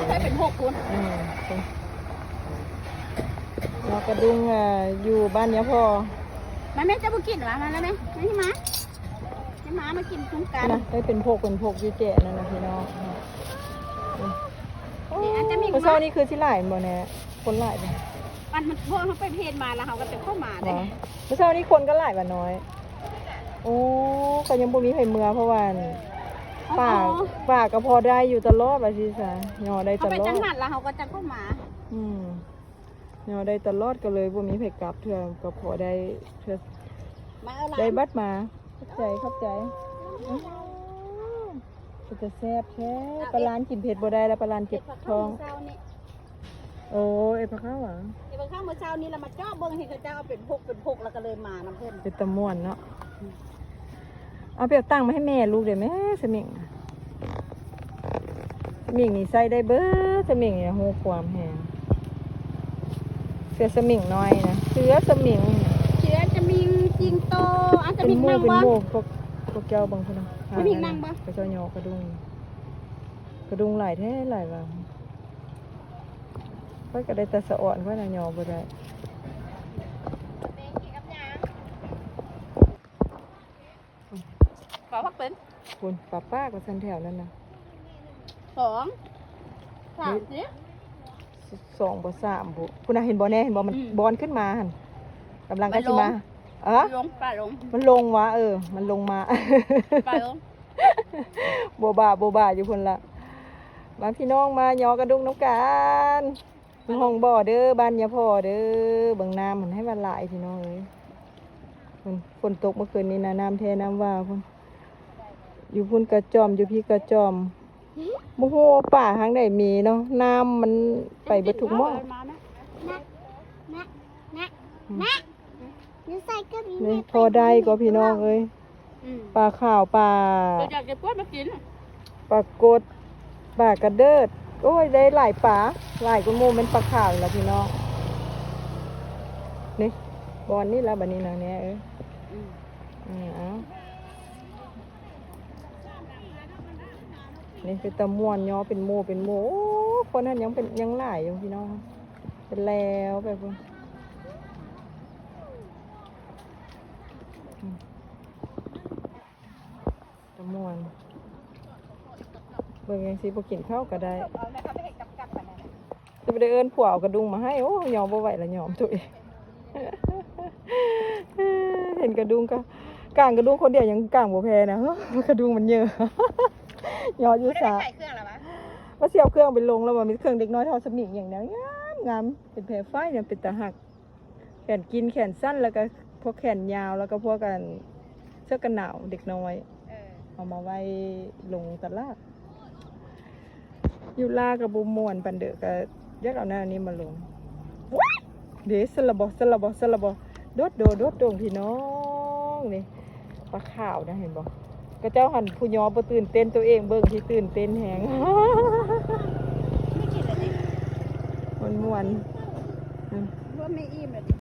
ໃສ່ເປັນຫົກພຸ້ນ ອືມ ເນາະ ກະດຸງ ເອີ ຢູ່ບ້ານຍາພໍ່. ມາແມ່ ເຈົ້າບໍ່ກິນຫວາ? ມາແລ້ວແມ່ ມານີ້ມາ ມາ ມາກິນຊຸມກັນນະ. ໄດ້ເປັນພົກເປັນພົກຢູ່ແຈນັ້ນນະພີ່ນ້ອງ. ນີ້ອາດຈະມີ ມື້ເຊົ້ານີ້ຄືຊິຫຼາຍບໍ່ແນ່? ຄົນຫຼາຍບໍ່? ອັນ ມັນ ເພາະເຮົາໄປເພນມາແລ້ວເຮົາກໍຈະເຂົ້າມາເດ້. ມື້ເຊົ້ານີ້ຄົນກໍຫຼາຍບໍ່ນ້ອຍ? ໂອ້ ກໍຍັງບໍ່ມີໃຜເມືອ ເພາະວ່າ ເອີ ປ່າ ອໍ ປ່າກໍພໍໄດ້ຢູ່ຕະຫຼອດວ່າຊີ້ຊະ ຍໍໄດ້ຕະຫຼອດ. ເຮົາໄປຈັງຫວັດແລ້ວເຮົາກໍຈະເຂົ້າມາ ອືມ ຍໍໄດ້ຕະຫຼອດ ກໍເລີຍບໍ່ມີໃຜກັບເທື່ອ ກໍພໍໄດ້ເທື່ອ ມາເອົາຫຼານ ໄດ້ບັດມາ. ຂອບໃຈ ຂອບໃຈ. ອືມ ເປັນຕາແຊບແທ້. ປາຫຼານກິນເຜັດບໍ່ໄດ້ແລ້ວ ປາຫຼານເຈັບທ້ອງ. ເຮັດຜັກເຂົ້າມື້ເຊົ້ານີ້ ໂອ້ ເຮັດຜັກເຂົ້າຫວາ? ເຮັດຜັກເຂົ້າມື້ເຊົ້ານີ້ລະ ມາເຈາະເບິ່ງ ເຫັນເຂົາເຈົ້າເອົາເປັນພົກເປັນພົກ ລະກະເລີຍມານຳເພິ່ນ. ເປັນຕາມ່ວນເນາະ. ອືມ ເອົາໄປເອົາຕັ່ງມາໃຫ້ແມ່ລູກເດ້ແມ່. ສະໝິງ ສະໝິງນີ້ໃສ່ໄດ້ເບິດ ສະໝິງນີ້ຮູ້ຄວາມແຮງ. ເສືອສະໝິງນ້ອຍນະ ເສືອສະໝິງ ເສືອສະໝິງ ຈິງໂຕ. ອາດຈະມີ ເປັນໝູ່ ເປັນໝູ່ ພວກ ພວກເຈົ້າເບິ່ງພຸ້ນນະ. ສະໝິງນັ່ງບໍ່? ເຂົາເຈົ້າຍໍກະດຸງ ກະດຸງຫຼາຍແທ້ຫຼາຍວ່າ. ຂ້ອຍກໍໄດ້ແຕ່ສະອອນ ຂ້ອຍນະຍໍບໍ່ໄດ້. ປາພັກເປັນ ພຸ້ນ ປາປາກວ່າຊັ້ນແຖວນັ້ນນະ. ສອງ ສາມ ສີ່ ສອງບໍ່ ສາມບໍ່. ພຸ້ນນະ ເຫັນບໍ່ແນ່ ເຫັນບໍ່? ມັນ ອືມ ບອນຂຶ້ນມາຫັ້ນ ກຳລັງກໍຊິມາ. ເອີ ມັນລົງ ປາລົງ ມັນລົງຫວາ? ເອີ ມັນລົງມາ ປາລົງ. ໂບບາໂບບາຢູ່ພຸ້ນລະ. ມາພີ່ນ້ອງ ມາຍໍກະດຸງນຳກັນ ຢູ່ຮ່ອງບໍ່ເດີ ບ້ານຍາພໍ່ເດີ. ເບິ່ງນ້ຳມັນໃຫ້ວ່າຫຼາຍພີ່ນ້ອງເອີຍ. ຝົນ ຝົນຕົກເມື່ອຄືນນີ້ນະ ນ້ຳແທ້ນ້ຳວ່າພຸ້ນ. ຢູ່ພຸ້ນກະຈອມ ຢູ່ພີ້ກະຈອມ. ບໍ່ຮູ້ວ່າປ່າທາງໃດມີເນາະ ນ້ຳມັນໄປເບິດທຸກໝ່ອງ. ອືມ ນີ້ພໍໄດ້ກໍພີ່ນ້ອງເອີຍ. ອືມ ປາຂາວ ປາ ຕົວໃຫຍ່ເກັບກວດມາກິນ ປາກົດ ປາກະເດີດ. ໂອ້ຍ ໄດ້ຫຼາຍປາ ຫຼາຍກວ່າໝູ່ແມ່ນປາຂາວລະພີ່ນ້ອງ. ນີ້ ບ່ອນນີ້ລະ ບາດນີ້ນາງແນເອີຍ. ອືມ ອືມ ເອົາ ນີ້ເປັນຕາມ່ວນ ຍໍເປັນໝູ່ເປັນໝູ່. ໂອ້ ຄົນຫັ້ນຍັງເປັນ ຍັງຫຼາຍຢູ່ພີ່ນ້ອງ ເປັນແລ້ວໄປພຸ້ນ. ອືມ ຕາມ່ວນ ເບິ່ງຈັ່ງຊີ້ບໍ່ກິນເຂົ້າກໍໄດ້. ຊິບໍ່ໄດ້ເອີ້ນຜົວເອົາກະດຸງມາໃຫ້. ໂອ້ ຍອມບໍ່ໄຫວລະ ຍອມໂຕເອງ. ເຫັນກະດຸງກໍ ກາງກະດຸງຄົນດຽວຍັງກາງບໍ່ແພ້ນະ. ກະດຸງມັນເຍີະ ຍອດຢູ່ສາ. ບໍ່ໄດ້ໄປຂາຍເຄື່ອງລະຫວາ? ວ່າຊິເອົາເຄື່ອງໄປລົງລະວ່າ ມີເຄື່ອງເດັກນ້ອຍ ທອດສະໝິງຫຍັງແນວງາມໆ ເປັນແພໄຟນະ ເປັນຕາຮັກ. ແຂນກິນແຂນສັ້ນ ແລ້ວກໍພວກແຂນຍາວ ແລ້ວກໍພວກ ອັນ ເສື້ອກັນໜາວເດັກນ້ອຍ. ເອີ ເອົາມາໄວ້ລົງຕະຫຼາດ. ຢູ່ລາວກໍບໍ່ມ່ວນປານໃດ ກໍຢາກເອົາແນວນີ້ມາລົງ. ເດ້ ຊັ້ນລະບໍ ຊັ້ນລະບໍ ຊັ້ນລະບໍ. ໂດດໂດ ໂດດດົງພີ່ນ້ອງ. ນີ້ປາຂາວນະ ເຫັນບໍ່? ຂະເຈົ້າຫັ້ນຜູ້ຍໍບໍ່ຕື່ນເຕັ້ນ ໂຕເອງເບິ່ງທີ່ຕື່ນເຕັ້ນແຮງ. ມ່ວນໆ ອືມ ວ່າແມ່ອີ່ມແລ້ວຕິ.